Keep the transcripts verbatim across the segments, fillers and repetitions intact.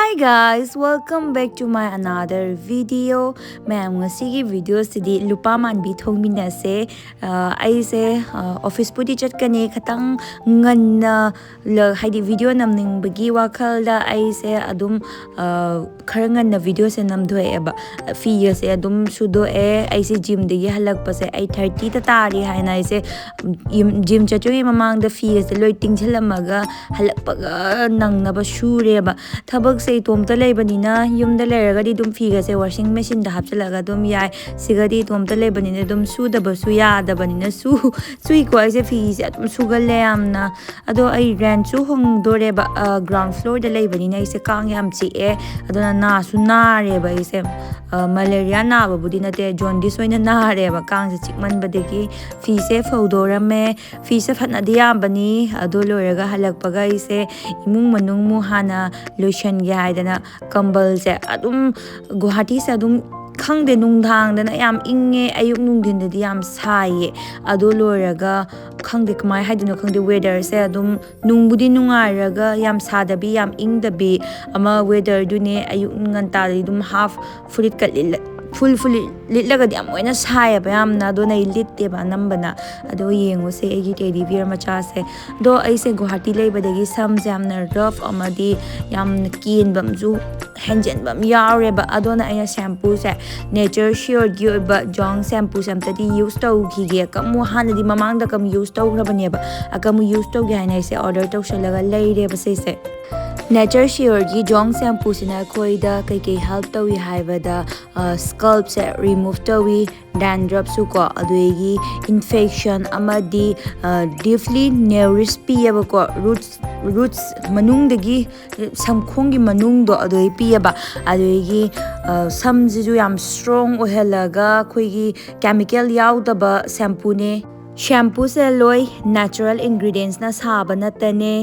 Hi guys, welcome back to my another video. ꯃꯌꯥꯝ, ꯉꯁꯤꯒꯤ ꯚꯤꯗꯤꯑꯣꯁꯤꯗꯤ ꯂꯨꯄꯥ ꯃꯥꯟꯕꯤ ꯊꯣꯡꯃꯤꯟꯅꯁꯦ꯫ ꯑ, ꯑꯩꯁꯦ ꯑꯣꯐꯤꯁꯄꯨꯗꯤ ꯆꯠꯀꯅꯤ, ꯈꯤꯇꯪ ꯉꯟꯅ ꯍꯥꯏꯗꯤ ꯚꯤꯗꯤꯑꯣ ꯅꯝꯅꯤꯡꯕꯒꯤ ꯋꯥꯈꯜꯗ ꯑꯩꯁꯦ ꯑꯗꯨꯝ ꯈꯔ ꯉꯟꯅ ꯚꯤꯗꯤꯑꯣꯁꯦ ꯅꯝꯊꯣꯛꯑꯦꯕ꯫ ꯐꯤꯒꯁꯦ ꯑꯗꯨꯝ ꯁꯨꯗꯣꯛꯑꯦ꯫ ꯑꯩꯁꯦ ꯖꯤꯝꯗꯒꯤ ꯍꯜꯂꯛꯄꯁꯦ ꯑꯩꯠ ꯊꯥꯔꯇꯤꯗ ꯇꯥꯔꯦ ꯍꯥꯏꯅ ꯑꯩꯁꯦ ꯖꯤꯝ ꯆꯠꯇ꯭ꯔꯤꯉꯩ ꯃꯃꯥꯡꯗ ꯐꯤꯒꯁꯦ ꯂꯣꯏ ꯇꯤꯡꯁꯤꯜꯂꯝꯃꯒ ꯍꯜꯂꯛꯄꯒ ꯅꯪꯅꯕ ꯁꯨꯔꯦꯕ꯫ ꯊꯕꯛꯁꯦ ꯏꯇꯣꯝꯇ ꯂꯩꯕꯅꯤꯅ ꯌꯨꯝꯗ ꯂꯩꯔꯒꯗꯤ ꯑꯗꯨꯝ ꯐꯤꯒꯁꯦ ꯋꯥꯁꯤꯡ ꯃꯦꯆꯤꯟꯗ ꯍꯥꯞꯆꯤꯜꯂꯒ ꯑꯗꯨꯝ ꯌꯥꯏ꯫ ꯁꯤꯒꯗꯤ ꯏꯇꯣꯝꯇ ꯂꯩꯕꯅꯤꯅ ꯑꯗꯨꯝ ꯁꯨꯗꯕꯁꯨ ꯌꯥꯗꯕꯅꯤꯅ ꯁꯨ ꯁꯨꯏꯀꯣ꯫ ꯑꯩꯁꯦ ꯐꯤꯁꯦ ꯑꯗꯨꯝ ꯁꯨꯒꯜꯂꯦ ꯌꯥꯝꯅ꯫ ꯑꯗꯣ ꯑꯩ ꯔꯦꯟꯁꯨ ꯍꯣꯡꯗꯣꯔꯦꯕ꯫ ꯒ꯭ꯔꯥꯎꯟ ꯐ꯭ꯂꯣꯔꯗ ꯂꯩꯕꯅꯤꯅ ꯑꯩꯁꯦ ꯀꯥꯡ ꯌꯥꯝ ꯆꯤꯛꯑꯦ꯫ ꯑꯗꯨꯅ ꯅꯥꯁꯨ ꯅꯥꯔꯦꯕ ꯑꯩꯁꯦ꯫ ꯃꯦꯂꯦꯔꯤꯌꯥ ꯅꯥꯕꯕꯨꯗꯤ ꯅꯠꯇꯦ, ꯖꯣꯟꯗꯤꯁ ꯑꯣꯏꯅ ꯅꯥꯔꯦꯕ ꯀꯥꯡꯁꯦ ꯆꯤꯛꯃꯟꯕꯗꯒꯤ꯫ ꯐꯤꯁꯦ ꯐꯧꯗꯣꯔꯝꯃꯦ꯫ ꯐꯤꯁꯦ ꯐꯅꯗꯤ ꯌꯥꯝꯕꯅꯤ꯫ ꯑꯗꯨ ꯂꯣꯏꯔꯒ ꯍꯜꯂꯛꯄꯒ ꯑꯩꯁꯦ ꯏꯃꯨꯡ ꯃꯅꯨꯡ ꯃꯨꯛ ꯍꯥꯟꯅ ꯂꯣꯏꯁꯟꯒꯦ ꯍꯥꯏꯗꯅ ꯀꯝꯕꯜꯁꯦ ꯑꯗꯨꯝ, ꯒꯨꯍꯥꯇꯤꯁꯦ ꯑꯗꯨꯝ ꯈꯪꯗꯦ, ꯅꯨꯡꯗꯥꯡꯗꯅ ꯌꯥꯝ ꯏꯪꯉꯦ, ꯑꯌꯨꯛ ꯅꯨꯡꯊꯤꯟꯗꯗꯤ ꯌꯥꯝ ꯁꯥꯏꯌꯦ꯫ ꯑꯗꯨ ꯂꯣꯏꯔꯒ ꯈꯪꯗꯦ ꯀꯃꯥꯏꯅ ꯍꯥꯏꯗꯣꯏꯅꯣ ꯈꯪꯗꯦ, ꯋꯦꯗꯔꯁꯦ ꯑꯗꯨꯝ ꯅꯨꯡꯕꯨꯗꯤ ꯅꯨꯡꯉꯥꯏꯔꯒ ꯌꯥꯝ ꯁꯥꯗꯕꯤ ꯌꯥꯝ ꯏꯪꯗꯕꯤ ꯑꯃ ꯋꯦꯗꯔꯗꯨꯅꯦ꯫ ꯑꯌꯨꯛ ꯉꯟꯇꯥꯗꯗꯤ ꯑꯗꯨꯝ ꯍꯥꯐ ꯐꯨꯔꯤꯠꯀ ꯂꯤꯠꯂ ꯐꯨꯜ ꯐꯨꯔꯤꯠ ꯂꯤꯠꯂꯒꯗꯤ ꯌꯥꯝ ꯂꯣꯏꯅ ꯁꯥꯏꯌꯦꯕ ꯌꯥꯝꯅ꯫ ꯑꯗꯨꯅ ꯑꯩ ꯂꯤꯠꯇꯦꯕ ꯑꯅꯝꯕꯅ꯫ ꯑꯗꯣ ꯌꯦꯡꯉꯨꯁꯦ ꯑꯩꯒꯤ ꯇꯦꯗꯤ ꯕꯤꯌꯔ ꯃꯆꯥꯁꯦ꯫ ꯑꯗꯣ ꯑꯩꯁꯦ ꯒꯨꯍꯥꯇꯤ ꯂꯩꯕꯗꯒꯤ ꯁꯝꯁꯦ ꯌꯥꯝꯅ ꯔꯐ ꯑꯃꯗꯤ ꯌꯥꯝꯅ ꯀꯦꯟꯕ ꯑꯃꯁꯨ ꯍꯦꯟꯖꯤꯟꯕ ꯑꯃ ꯌꯥꯎꯔꯦꯕ꯫ ꯑꯗꯨꯅ ꯑꯩꯅ ꯁꯦꯝꯄꯨꯁꯦ ꯅꯦꯆꯔ ꯁꯤꯌꯣꯔꯒꯤ ꯑꯣꯏꯕ ꯖꯣꯡ ꯁꯦꯝꯄꯨꯁꯦ ꯑꯝꯇꯗꯤ ꯌꯨꯁ ꯇꯧꯈꯤꯒꯦ꯫ ꯑꯀꯝꯃꯨ ꯍꯥꯟꯅꯗꯤ ꯃꯃꯥꯡꯗ ꯑꯀꯝ ꯌꯨꯁ ꯇꯧꯈ꯭ꯔꯕꯅꯦꯕ꯫ ꯑꯀꯝꯃꯨ ꯌꯨꯁ ꯇꯧꯒꯦ ꯍꯥꯏꯅ ꯑꯩꯁꯦ ꯑꯣꯔꯗꯔ ꯇꯧꯁꯜꯂꯒ ꯂꯩꯔꯦꯕ ꯁꯤꯁꯦ꯫ ꯅꯦꯆꯔ ꯁꯤꯌꯣꯔꯒꯤ ꯖꯣꯡ ꯁꯦꯝꯄꯨꯁꯤꯅ ꯑꯩꯈꯣꯏꯗ ꯀꯩꯀꯩ ꯍꯦꯜꯞ ꯇꯧꯏ ꯍꯥꯏꯕꯗ, ꯁ꯭ꯀꯜꯞꯁꯦ ꯔꯤꯃꯨꯚ ꯇꯧꯏ, ꯗꯦꯟꯗ꯭ꯔꯞꯁꯨ ꯀꯣ, ꯑꯗꯨꯗꯒꯤ ꯏꯟꯐꯦꯛꯁꯟ ꯑꯃꯗꯤ ꯗꯤꯞꯂꯤ ꯅꯦꯔꯤꯁ ꯄꯤꯌꯦꯕꯀꯣ, ꯔꯨꯠꯁ ꯔꯨꯠꯁ ꯃꯅꯨꯡꯗꯒꯤ, ꯁꯝꯈꯣꯡꯒꯤ ꯃꯅꯨꯡꯗꯣ ꯑꯗꯨꯗꯩ ꯄꯤꯌꯦꯕ꯫ ꯑꯗꯨꯗꯒꯤ ꯁꯝꯁꯤꯁꯨ ꯌꯥꯝ ꯁ꯭ꯇ꯭ꯔꯣꯡ ꯑꯣꯏꯍꯜꯂꯒ ꯑꯩꯈꯣꯏꯒꯤ ꯀꯦꯃꯤꯀꯦꯜ ꯌꯥꯎꯗꯕ ꯁꯦꯝꯄꯨꯅꯦ꯫ ꯁꯦꯝꯄꯨꯁꯦ ꯂꯣꯏ ꯅꯦꯆꯔꯦꯜ ꯏꯟꯒ꯭ꯔꯤꯗꯤꯌꯦꯟꯁꯅ ꯁꯥꯕ ꯅꯠꯇꯅꯦ꯫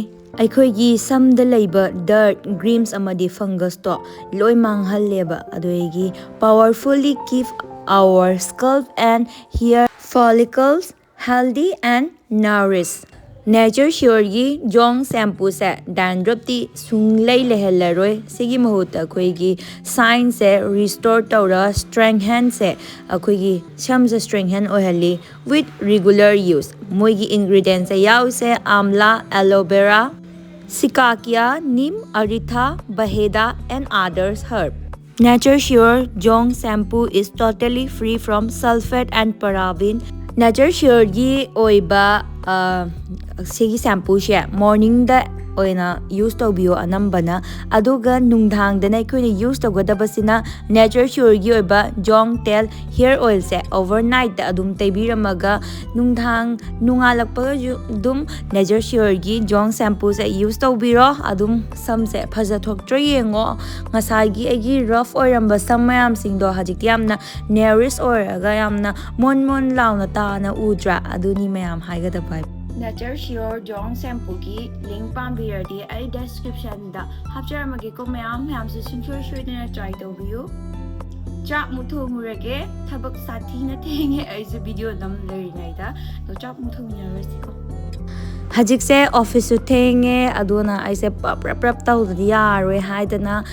ꯑꯩꯈꯣꯏꯒꯤ ꯁꯝꯗ ꯂꯩꯕ ꯗꯔꯠ, ꯒ꯭ꯔꯤꯝꯁ ꯑꯃꯗꯤ ꯐꯪꯒꯁꯇꯣ ꯂꯣꯏ ꯃꯥꯡꯍꯜꯂꯦꯕ꯫ ꯑꯗꯨꯗꯒꯤ powerfully keep our scalp and hair follicles healthy and nourished꯫ Nature Sureꯒꯤ ꯖꯣꯡ ꯁꯦꯝꯄꯨꯁꯦ dandruffꯇꯤ ꯁꯨꯡꯂꯩ ꯂꯩꯍꯜꯂꯔꯣꯏ꯫ ꯁꯤꯒꯤ ꯃꯍꯨꯠꯇ ꯑꯩꯈꯣꯏꯒꯤ shineꯁꯦ restore ꯇꯧꯔ, strengthenꯁꯦ ꯑꯩꯈꯣꯏꯒꯤ ꯁꯝꯁꯦ strengthen ꯑꯣꯏꯍꯜꯂꯤ꯫ With regular use, ꯃꯣꯏꯒꯤ ingredientsꯁꯦ ꯌꯥꯎꯔꯤꯁꯦ ꯑꯝꯂꯥ, aloe vera, ꯁꯤꯀꯥꯀꯤꯌꯥ, neem, ꯑꯔꯤꯊꯥ, ꯕꯍꯦꯗꯥ and others herb꯫ Nature Sure Jong shampoo is totally free from sulfate and paraben. Nature Sureꯒꯤ ꯑꯣꯏꯕ ꯑ, ꯁꯤꯒꯤ ꯁꯦꯝꯄꯨꯁꯦ morningꯗ ꯑꯣꯏꯅ use ꯇꯧꯕꯤꯌꯣ ꯑꯅꯝꯕꯅ꯫ ꯑꯗꯨꯒ ꯅꯨꯡꯗꯥꯡꯗꯅ ꯑꯩꯈꯣꯏꯅ use ꯇꯧꯒꯗꯕꯁꯤꯅ Nature Sureꯒꯤ ꯑꯣꯏꯕ ꯖꯣꯡ ꯇꯦꯜ hair oilꯁꯦ overnightꯇ ꯑꯗꯨꯝ ꯇꯩꯕꯤꯔꯝꯃꯒ ꯅꯨꯡꯗꯥꯡ ꯅꯣꯡꯉꯥꯜꯂꯛꯄꯒꯁꯨ ꯑꯗꯨꯝ Nature Sureꯒꯤ ꯖꯣꯡ ꯁꯦꯝꯄꯨꯁꯦ use ꯇꯧꯕꯤꯔꯣ꯫ ꯑꯗꯨꯝ ꯁꯝꯁꯦ ꯐꯖꯊꯣꯛꯇ꯭ꯔꯥ ꯌꯦꯡꯉꯣ꯫ ꯉꯁꯥꯏꯒꯤ ꯑꯩꯒꯤ rough ꯑꯣꯏꯔꯝꯕ ꯁꯝ ꯃꯌꯥꯝꯁꯤꯡꯗꯣ ꯍꯧꯖꯤꯛꯇꯤ ꯌꯥꯝꯅ nourish ꯑꯣꯏꯔꯒ ꯌꯥꯝꯅ ꯃꯣꯟ ꯃꯣꯟ ꯂꯥꯎꯅ ꯇꯥꯅ ꯎꯗ꯭ꯔꯥ? ꯑꯗꯨꯅꯤ ꯃꯌꯥꯝ ꯍꯥꯏꯒꯗꯕ ꯍꯥꯏꯕꯨ꯫ Nature Sure ꯖꯣꯡ ꯁꯦꯝꯄꯨꯒꯤ link ꯄꯥꯝꯕꯤꯔꯗꯤ ꯑꯩ descriptionꯗ ꯍꯥꯞꯆꯔꯝꯃꯒꯦꯀꯣ꯫ ꯃꯌꯥꯝ ꯃꯌꯥꯝꯁꯨ ꯁꯨꯡꯁꯣꯏ ꯁꯣꯏꯗꯅ try ꯇꯧꯕꯤꯌꯨ꯫ ꯆꯥꯛ ꯃꯨꯛ ꯊꯣꯡꯉꯨꯔꯒꯦ, ꯊꯕꯛ ꯁꯥꯊꯤꯅ ꯊꯦꯡꯉꯦ ꯑꯩꯁꯨ video ꯅꯝ ꯂꯩꯔꯤꯉꯩꯗ꯫ ꯑꯗꯣ ꯆꯥꯛ ꯃꯨꯛ ꯊꯣꯡꯃꯤꯟꯅꯔꯁꯤꯀꯣ꯫ ꯍꯧꯖꯤꯛꯁꯦ officeꯁꯨ ꯊꯦꯡꯉꯦ, ꯑꯗꯨꯅ ꯑꯩꯁꯦ ꯄꯞ ꯄꯞ ꯄꯞ ꯇꯧꯗꯗꯤ ꯌꯥꯔꯣꯏ ꯍꯥꯏꯗꯅ,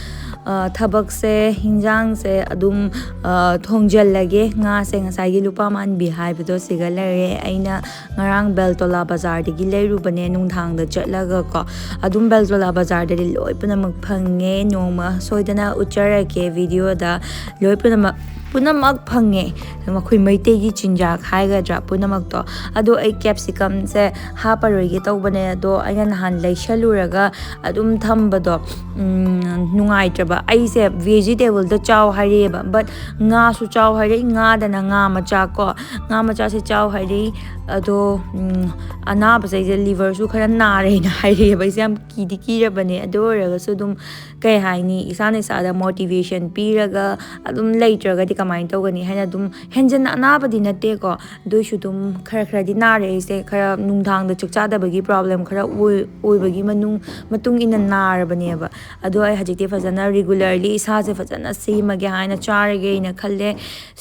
ꯑ, ꯊꯕꯛꯁꯦ, ꯍꯤꯟꯖꯥꯡꯁꯦ ꯑꯗꯨꯝ, ꯑ, ꯊꯣꯡꯖꯤꯜꯂꯒꯦ꯫ ꯉꯥꯁꯦ ꯉꯁꯥꯏꯒꯤ ꯂꯨꯄꯥ ꯃꯥꯟꯕꯤ ꯍꯥꯏꯕꯗꯣ ꯁꯤꯒ ꯂꯩꯔꯦ꯫ ꯑꯩꯅ ꯉꯔꯥꯡ ꯕꯦꯜꯇꯣꯂꯥ ꯕꯖꯥꯔꯗꯒꯤ ꯂꯩꯔꯨꯕꯅꯦ, ꯅꯨꯡꯗꯥꯡꯗ ꯆꯠꯂꯒꯀꯣ꯫ ꯑꯗꯨꯝ ꯕꯦꯜꯇꯣꯂꯥ ꯕꯖꯥꯔꯗꯗꯤ ꯂꯣꯏ ꯄꯨꯝꯅꯃꯛ ꯐꯪꯉꯦ, ꯅꯣꯡꯃ ꯁꯣꯏꯗꯅ ꯎꯠꯆꯔꯛꯀꯦ videoꯗ꯫ ꯂꯣꯏ ꯄꯨꯝꯅꯃꯛ, ꯄꯨꯝꯅꯃꯛ ꯐꯪꯉꯦ꯫ ꯃꯈꯣꯏ ꯃꯩꯇꯩꯒꯤ ꯆꯤꯟꯖꯥꯛ ꯍꯥꯏꯒꯗ꯭ꯔꯥ, ꯄꯨꯝꯅꯃꯛꯇꯣ꯫ ꯑꯗꯣ ꯑꯩ capsicumꯁꯦ ꯍꯥꯞꯄꯔꯣꯏꯒꯦ ꯇꯧꯕꯅꯦ, ꯑꯗꯣ ꯑꯩꯅ ꯅꯍꯥꯟ ꯂꯩꯁꯜꯂꯨꯔꯒ ꯑꯗꯨꯝ ꯊꯝꯕꯗꯣ, ꯎꯝ, ꯅꯨꯡꯉꯥꯏꯇ꯭ꯔꯕ꯫ ꯑꯩꯁꯦ vegetableꯗ ꯆꯥꯎ ꯍꯥꯏꯔꯛꯑꯦꯕ, but ꯉꯥꯁꯨ ꯆꯥꯎ ꯍꯥꯏꯔꯛꯏ, ꯉꯥꯗꯅ ꯉꯥ ꯃꯆꯥ ꯀꯣ, ꯉꯥ ꯃꯆꯥꯁꯦ ꯆꯥꯎ ꯍꯥꯏꯔꯛꯏ꯫ ꯑꯗꯣ, ꯎꯝ, ꯑꯅꯥꯕꯁꯦ ꯑꯩꯁꯦ liverꯁꯨ ꯈꯔ ꯅꯥꯔꯦꯅ ꯍꯥꯏꯔꯛꯑꯦꯕ꯫ ꯑꯩꯁꯦ ꯌꯥꯝ ꯀꯤꯗꯤ ꯀꯤꯔꯕꯅꯦ꯫ ꯑꯗꯨ ꯑꯣꯏꯔꯒꯁꯨ ꯑꯗꯨꯝ, ꯀꯩ ꯍꯥꯏꯅꯤ, ꯏꯁꯥꯅ ꯏꯁꯥꯗ motivation ꯄꯤꯔꯒ ꯑꯗꯨꯝ ꯂꯩꯇ꯭ꯔꯒꯗꯤ ꯀꯃꯥꯏꯅ ꯇꯧꯒꯅꯤ ꯍꯥꯏꯅ ꯑꯗꯨꯝ ꯍꯦꯟꯖꯟꯅ ꯑꯅꯥꯕꯗꯤ ꯅꯠꯇꯦꯀꯣ, ꯑꯗꯨꯏꯁꯨ ꯑꯗꯨꯝ ꯈꯔ ꯈꯔꯗꯤ ꯅꯥꯔꯦ꯫ ꯑꯩꯁꯦ ꯈꯔ ꯅꯨꯡꯗꯥꯡꯗ ꯆꯥꯛ ꯆꯥꯗꯕꯒꯤ ꯄ꯭ꯔꯣꯕ꯭ꯂꯦꯝ ꯈꯔ ꯑꯣꯏ ꯑꯣꯏꯕꯒꯤ ꯃꯅꯨꯡ ꯃꯇꯨꯡ ꯏꯟꯅ ꯅꯥꯔꯕꯅꯦꯕ꯫ ꯑꯗꯣ ꯑꯩ ꯍꯧꯖꯤꯛꯇꯤ ꯐꯖꯅ ꯔꯤꯒꯨꯂꯔꯂꯤ ꯏꯁꯥꯁꯦ ꯐꯖꯅ ꯁꯦꯝꯃꯒꯦ ꯍꯥꯏꯅ ꯆꯥꯔꯒꯦꯅ ꯈꯜꯂꯦ꯫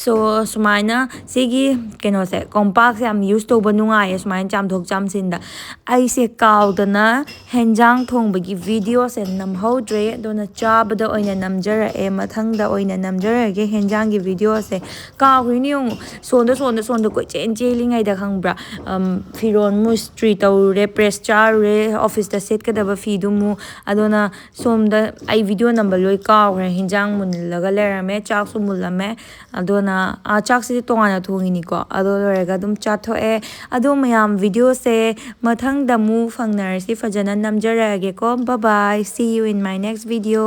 ꯁꯣ ꯁꯨꯃꯥꯏꯅ ꯁꯤꯒꯤ ꯀꯩꯅꯣꯁꯦ, ꯀꯣꯝꯄꯥꯛꯁꯦ ꯌꯥꯝ ꯌꯨꯁ ꯇꯧꯕ ꯅꯨꯡꯉꯥꯏꯌꯦ ꯁꯨꯃꯥꯏꯅ ꯆꯥꯝꯊꯣꯛ ꯆꯥꯝꯁꯤꯟꯗ꯫ ꯑꯩꯁꯦ ꯀꯥꯎꯗꯅ ꯍꯦꯟꯖꯥꯡ ꯊꯣꯡꯕꯒꯤ ꯚꯤꯗꯤꯑꯣꯁꯦ ꯅꯝꯍꯧꯗ꯭ꯔꯦ, ꯑꯗꯨꯅ ꯆꯥꯕꯗ ꯑꯣꯏꯅ ꯅꯝꯖꯔꯛꯑꯦ꯫ ꯃꯊꯪꯗ ꯑꯣꯏꯅ ꯅꯝꯖꯔꯛꯑꯒꯦ ꯍꯦꯟꯖꯥꯡꯒꯤ ꯚꯤꯗꯤꯑꯣꯁꯦ꯫ ꯀꯥꯎꯈ꯭ꯔꯤꯅꯦ ꯌꯦꯡꯉꯨ, ꯁꯣꯟꯗ ꯁꯣꯟꯗ ꯁꯣꯟꯗ ꯀꯣꯏꯆꯦꯟ ꯆꯦꯜꯂꯤꯉꯩꯗ ꯈꯪꯕ꯭ꯔꯥ, ꯐꯤꯔꯣꯟ ꯃꯨꯁꯇ꯭ꯔꯤ ꯇꯧꯔꯨꯔꯦ, ꯄ꯭ꯔꯦꯁ ꯆꯥꯔꯨꯔꯦ, ꯑꯣꯐꯤꯁꯇ ꯁꯦꯠꯀꯗꯕ ꯐꯤꯗꯨ ꯑꯃꯨꯛ꯫ ꯑꯗꯨꯅ ꯁꯣꯝꯗ ꯑꯩ ꯚꯤꯗꯤꯑꯣ ꯅꯝꯕ ꯂꯣꯏ ꯀꯥꯎꯈ꯭ꯔꯦ꯫ ꯍꯤꯟꯖꯥꯡ ꯃꯨꯜꯂꯒ ꯂꯩꯔꯝꯃꯦ, ꯆꯥꯛꯁꯨ ꯃꯨꯜꯂꯝꯃꯦ꯫ ꯑꯗꯨꯅ ꯑꯥ, ꯆꯥꯛꯁꯤꯗꯤ ꯇꯣꯉꯥꯟꯅ ꯊꯣꯡꯉꯤꯅꯤꯀꯣ꯫ ꯑꯗꯣ ꯂꯣꯏꯔꯒ ꯑꯗꯨꯝ ꯆꯥꯊꯣꯛꯑꯦ꯫ ꯑꯗꯣ ꯃꯌꯥꯝ, ꯚꯤꯗꯤꯑꯣꯁꯦ ꯃꯊꯪꯗ ꯑꯃꯨꯛ ꯐꯪꯅꯔꯁꯤ꯫ ꯐꯖꯅ ꯅꯝꯖꯔꯛꯑꯒꯦꯀꯣ꯫ Bye bye, see you in my next video.